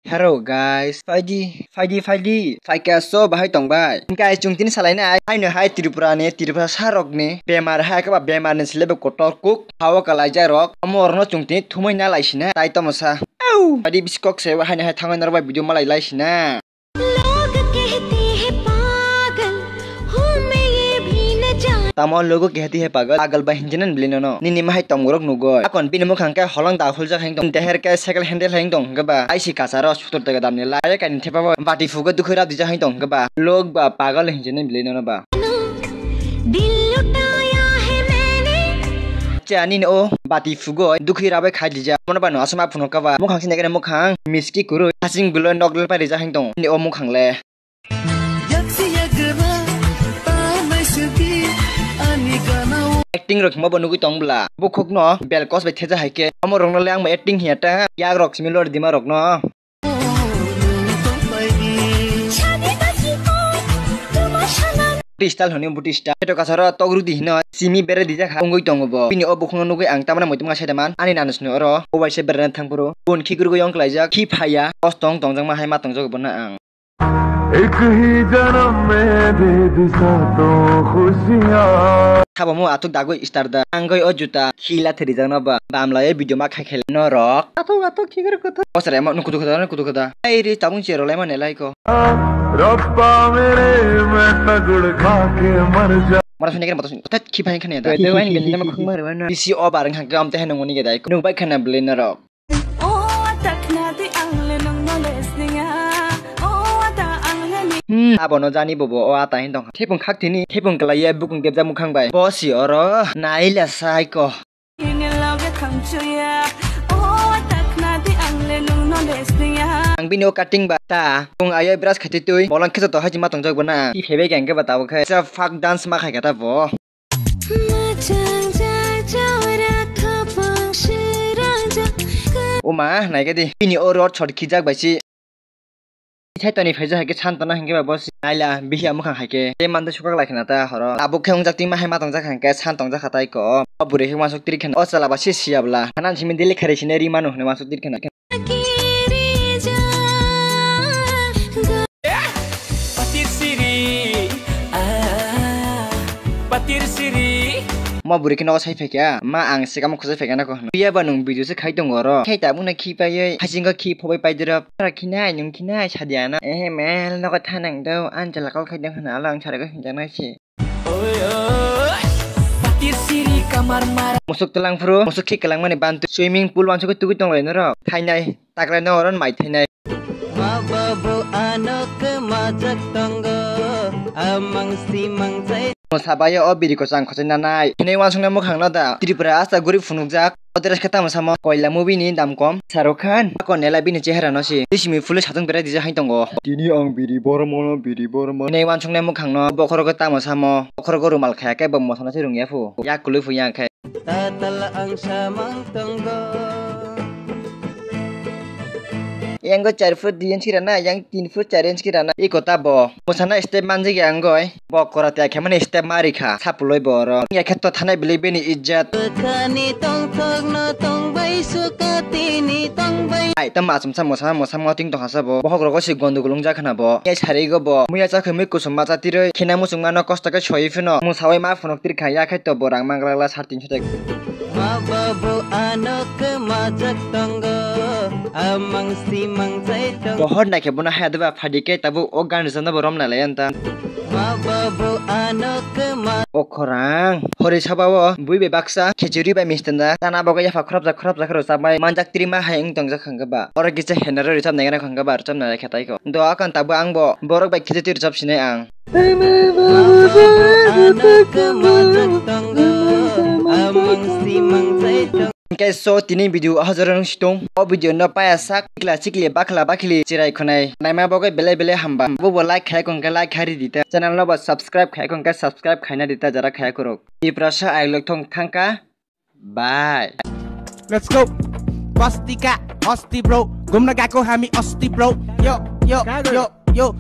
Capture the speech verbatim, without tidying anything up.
Hello guys, phaidi, phaidi, phaidi, phaikha so bahai tongbai. Guys, chwng tini salainai, haino hai Tripura ni, Tripura sarok ni bemar hai khe ba bemar ni sile bo kotor kuk, hawa kalaijak rok, omo rok no chwng tini thumui na laisina, tai tomo sa. Au! Phaidi biskok se haino hai thangwi norok bai video malai laisina. लोग कहते हैं पागल हूँ मैं ये भी न जान। Tamo logo kehati he pagal, pagal ba hinjinani bwlwi nono. Nini mahai tongmorok nugoi. Akon bini mukhang khe holong da huljak hang tong. Teher khe cycle handle hang tong hwnkhe ba. Aisi kasaro sutur tega damni lai kaini thepa bo. Bati phugo dukhu rap dijak hang tong hwnkhe ba. Log ba pagal hinjinani bwlwi nono ba. दिल लुटाया है मैंने। Cha nini o bati phugoi dukhi rabai khai dija. Mono bano asama phuno kaba. Mukhang sini kene mukhang miski kuru. Hasing bulo nok lel pai rija hang tong. Ni o mukhang le. Acting rok himo bo nugui tong bla. Bukhuk no belkos bai theja hai ke. Omo rok no le ang acting hiya ta. Yak rok simi lor dima rok no. Buti style hwnwi buti style. Eto kasaro tok rudi hino simi bere dijak ha wngwi tongo bo. Bini o bukhukno nugwi ang tamani muitu mwnga saidaman. Ani nanusni oro o waisa berana thangphuru. Bun khikrugwi yong klaijak, khi phaiya, kostong tongjakma hai ma tongjago bono ang. एक ही जन्म में दे दी सातों खुशियाँ। Sabo mo atuk dagwi star da. Angoi o juta khila theri jang no ba. Bam lai video ma khai khel no rok. Atuk atuk khigar kotha. Osre mo nukudu kotha nukudu kotha. Ai ri tabung chero lai ma ne lai ko. रब्बा मेरे मैं तगड़ खा के मर जा। Mara suni kene mata suni. Tat khiphai khane da. Wede wine gani nama khung mari wana. Bisi o bar hang kam te hanu ngoni gedai. Nuk bai khana bli no rok. Hmm, abono jani bobo o ata hin tongkha. Thepung khak thini, thepung kwlaiya bukung debjak mukhang bai. Bo si oro, naila sai ko. Ang bini o cutting ba ta, bung ayo brush khaitwi twi, bolong khe joto hai ma tongjak bo na. Ki phebe gang khe ba tabuk khe. Sa fuck dance ma khai kha ta bo. Oma, naikhe di. Bini o rot shot khijak bai si. Sai toni phaijak hai khe Santona hinkhe ba bo si. Naila, bihiya mukhang hai khe. Tei mantwi sukak lai khna ta horo. Tabuk khe wngjak twi ma hai ma tongjak hai khe San tongjak kha tai ko. O bwrwi khe uansuk tiri khna. O chwla ba si siya bwla. Hanan simi daily kharwi sine ri manu hwnwi uansuk tiri khna. Patir siri, ah, patir siri. Mo bwrwi khe nogo sai phaikha, ma ang sikamo khosai phaikha nokho hwnwi. Phiya ba nwng video se khai tongo oro. Khai tabukno khi paiwi, hachingkho khi phobwi paidoro. Ora khinai, nwng khinai, sadiana. Ehe mel, nogo thanang do, ang jala kok khai dong hwnwi alo ang sarigwi hinjaknai se. Musuk twlang phuru, musuk khi kwlangmani bantu. Swimming pool uansukhe tugui tonglai norok. Thainai, taklai no oron mai thainai. Ma babu ano kwmajak tongo, amang simang jai. Mosa bayo o biri kwchang khosai nanai. Hinui uansuknai mukhang no da. Tripura asta gurib phunukjak. O dress khe tamo samo koila movie ni dam kom. Shahrukh Khan. Ako nela bini chehra no si. Bisimi phulwi satung berai dijak hai tongo. Tini ang biri bormo no, biri bormo. Hinui uansuknai mukhang no bokhorogo tamo samo. Bokhorogo rumal khaya khe bo mosa no se rungya phu. Yak kwlwi phu ya khe. Tatal ang samang tongo. Yang go char foot dui inch rana, yang tin foot char inch rana. Iko ta bo. Musana step manjak ya angoi. Bo kora te khe mani step mari kha. Sapuloi bo oro. Ya khe to thanai bili bini ijjat. Khani tong thok no tong bai suka tini tong bai. Ai ta masum sa musa musa moting tong hasa bo. Bohok rogo si gondogol wng jak khna bo. Ya sari go bo. Muya cha khwi mui kusum ma cha tiroi. Khina musung ma no kosto khe soi phino. Musawai ma phunuk tir kha ya khe to bo rang manglak la sar tin sot. Ma babu ano kwmajak tongo, amang simang jai tongo. Bohor naikhe bono haya deba phadi khe tabuk o gan rijana bo romna lai anta. Ma babu ano kwma. O khorang, hori sabao, bui bai baksa, khichuri bai misti da, chana bagwi yapha khorapjak khorapjak rw chabai manjak trima hai wng tongjak hwnkhe ba. Oro kisa henaro rwchapnai gana hwnkhe ba rwchapnai lai khe tai kho. Do akan tabuk ang bo borok bai khichuri rwchap sinai ang. Hwnkhe so tini video o hajor wng si tong. O video no paya sak chikla chikli bakla bakli chirai khwnai naima bagwi belai belai hamba. Bo bo like khai kong khe like khai ri di ta. Channel no bo subscribe khai kong khe subscribe khaina di ta jara khai kuruk. Tiprasa ayuk thong thangka. Bye. Let's go. Bastika, Osti bro. Gumna gako hami Osti bro. Yo, yo, yo, yo.